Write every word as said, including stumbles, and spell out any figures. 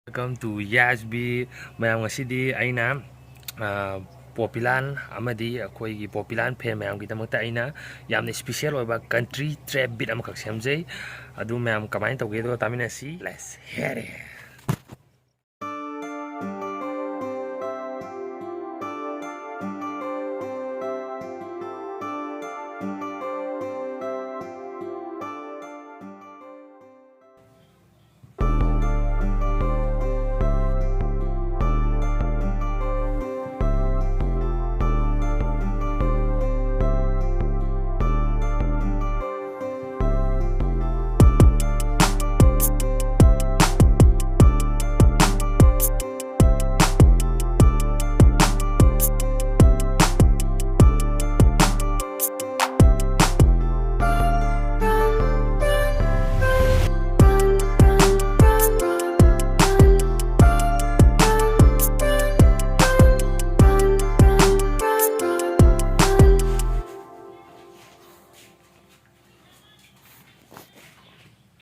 Welcome to Yas B. ꯃꯌꯥꯝ, ꯉꯁꯤꯗꯤ ꯑꯩꯅ ꯄꯣꯄꯤꯂꯥꯟ ꯑꯃꯗꯤ ꯑꯩꯈꯣꯏꯒꯤ ꯄꯣꯄꯤꯂꯥꯟ ꯐꯦꯟ ꯃꯌꯥꯝꯒꯤꯗꯃꯛꯇ ꯑꯩꯅ ꯌꯥꯝꯅ ꯏꯁꯄꯤꯁꯦꯜ ꯑꯣꯏꯕ ꯀꯟꯇ꯭ꯔꯤ ꯇ꯭ꯔꯦꯞ ꯕꯤꯠ ꯑꯃꯈꯛ ꯁꯦꯝꯖꯩ꯫ ꯑꯗꯨ ꯃꯌꯥꯝ ꯀꯃꯥꯏꯅ ꯇꯧꯒꯦꯗꯣ ꯇꯥꯃꯤꯟꯅꯁꯤ꯫ Let's hear it.